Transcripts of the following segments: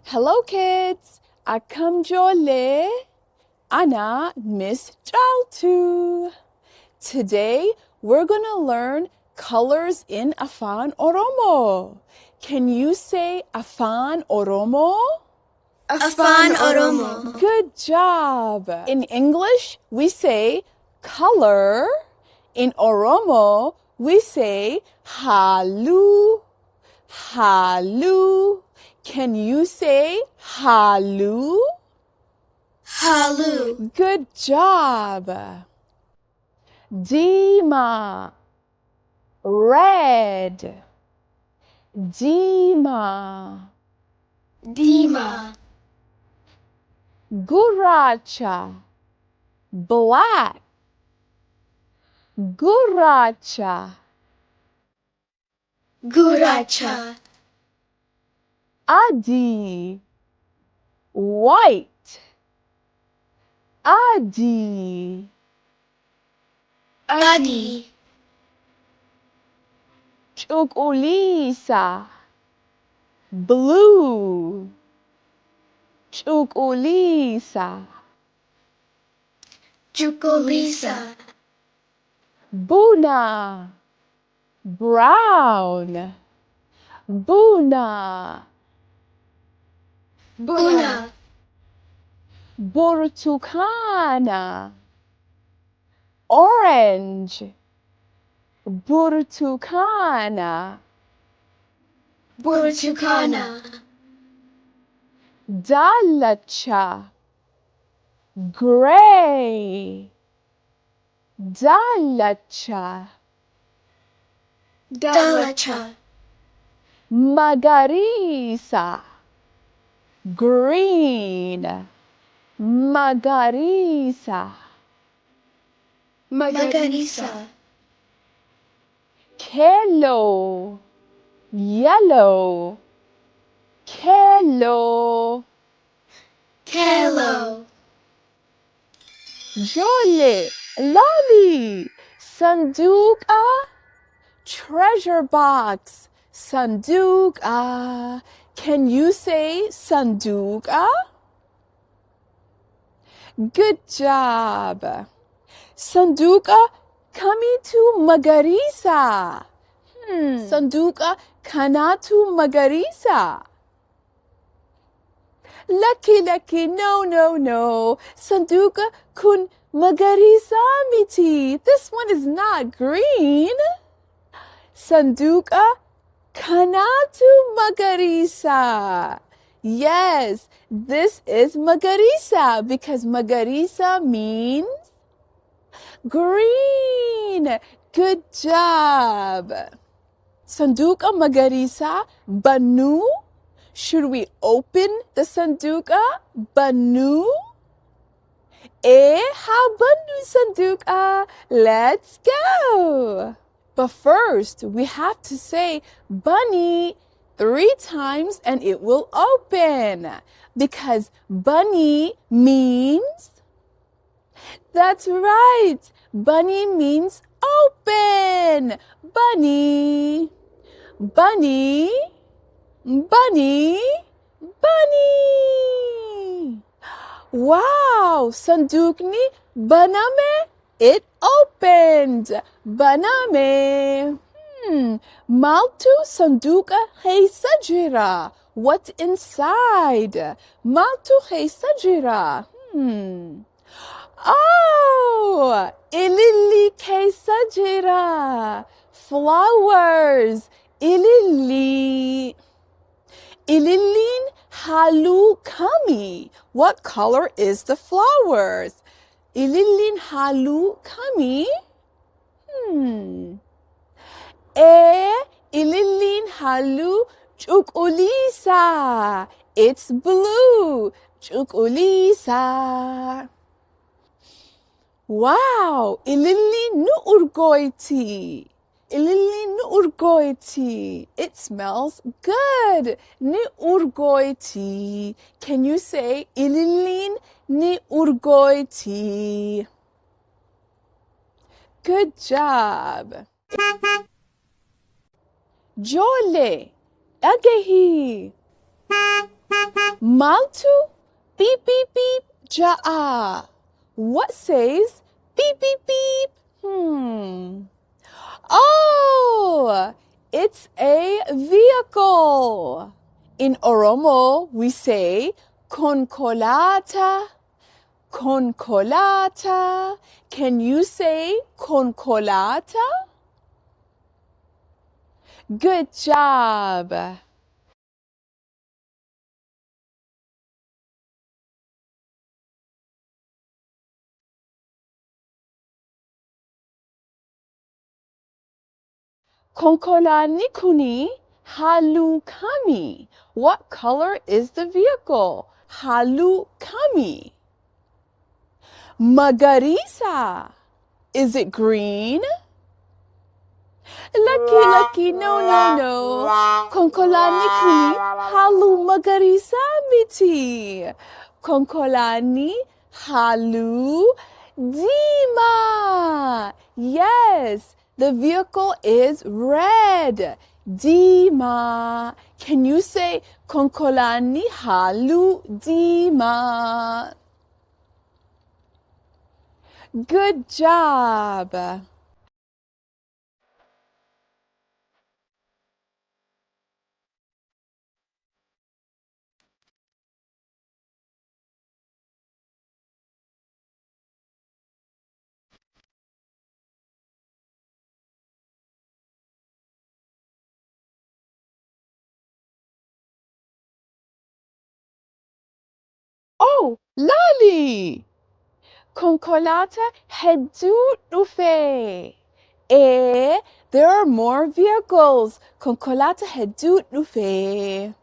Hello kids, Akkam ijoollee. Ana Miss Caaltuu. Today we're gonna learn colors in Afaan Oromo. Can you say Afaan Oromo? Afaan Oromo. Good job. In English, we say color. In Oromo, we say halluu. Halluu. Can you say halluu? Halluu. Good job. Diimaa. Red. Diimaa. Diimaa. Gurraacha. Black. Gurraacha. Gurraacha. Adii. White. Adii. Adii. Cuquliisa. Blue. Cuquliisa. Cuquliisa. Buna. Brown. Buna. Buna. Burtukaana. Orange. Burtukaana. Burtukaana. Daalacha. Gray. Daalacha. Daalacha. Magariisa. Green. Magariisa. Magariisa. Keelloo. Yellow. Keelloo. Keelloo. Ijoollee. Laali. Sanduuqa. Treasure box. Sanduuqa. Can you say sanduuqa? Good job. Sanduuqa kamitu magariisa? Sanduuqa kanatu magariisa? Lakki lakki, no, no, no. Sanduuqa kun magariisa miti. This one is not green. Sanduuqa kanatu magariisa. Yes, this is magariisa because magariisa means green. Good job. Sanduuqa magariisa bannu. Should we open the sanduuqa? Bannu? Haa bannu sanduuqa? Let's go. But first, we have to say bani 3 times and it will open. Because bani means, that's right, bani means open. Bani, bani, bani, bani. Wow, sanduuqni baname, it opened. Baname. Maaltu sanduuqa keessa jira. What's inside? Maaltu keessa jira. Oh, ilillii keessa jira. Flowers. Ilillii. Ililliin halluu kami. What color is the flowers? Ililliin halluu kami? Ililliin halluu cuquliisa. It's blue. Cuquliisa. Wow, ililliin ni urgoyti. Ililliin ni urgoyti. It smells good. Ni urgoyti. Can you say ililliin ni urgoyti? Good job. Ijoollee. Dhagahi. Maaltu beep beep beep ja'a? What says beep beep beep? Oh, it's a vehicle. In Oromo, we say konkolaataa, konkolaataa. Can you say konkolaataa? Good job. Konkolaanni kuni halluu kami? What color is the vehicle? Halluu kami. Magariisa. Is it green? Lucky, lucky, no, no, no. Konkolaanni kuni halluu magariisa miti. Konkolaanni halluu diimaa. Yes, the vehicle is red. Diimaa. Can you say konkolaanni halluu diimaa? Good job. Oh, laali! Konkolaataa hedduu dhufe. There are more vehicles. Konkolaataa hedduu dhufe.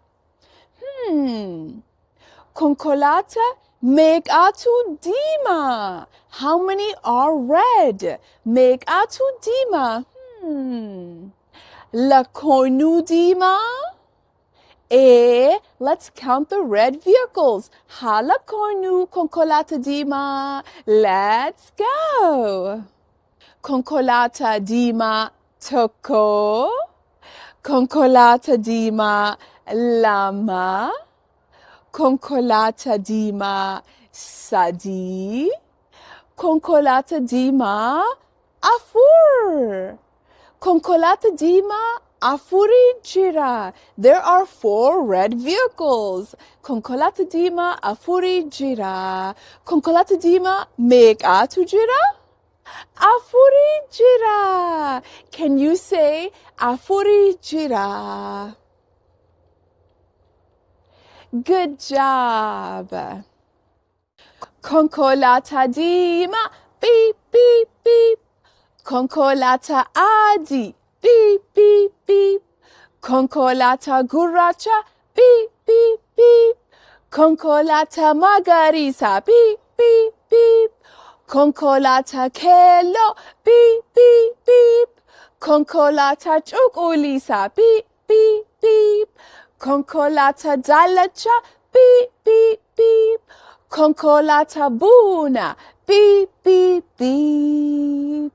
Konkolaataa meeqatu diimaa? How many are red? Meeqatu diimaa? Lakkoofnu diimaa? Let's count the red vehicles. Haa lakkoofnu konkolaataa diimaa. Let's go. Konkolaataa diimaa tokko. Konkolaataa diimaa lama. Konkolaataa diimaa sadii. Konkolaataa diimaa afur. Konkolaataa diimaa afuri jira. There are 4 red vehicles. Konkolaataa diimaa afuri jira. Konkolaataa diimaa meeqatu jira? Afuri jira. Can you say afuri jira? Good job. Konkolaataa diimaa, beep, beep, beep. Konkolaataa adii, beep, beep, beep. Konkolaataa gurraacha, beep, beep, beep. Konkolaataa magariisa, beep, beep, beep. Konkolaataa keelloo, beep, beep, beep. Konkolaataa cuquliisa, beep, beep, beep. Konkolaataa daalacha, beep, beep, beep. Konkolaataa bunaa, beep, beep, beep.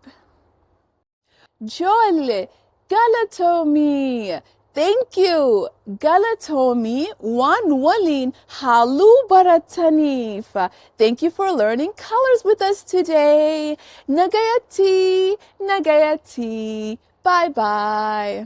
Ijoollee, galatoomi. Thank you. Galatoomi waan waliin halluu barataniif. Thank you for learning colors with us today. Nagayatti, nagayatti. Bye bye.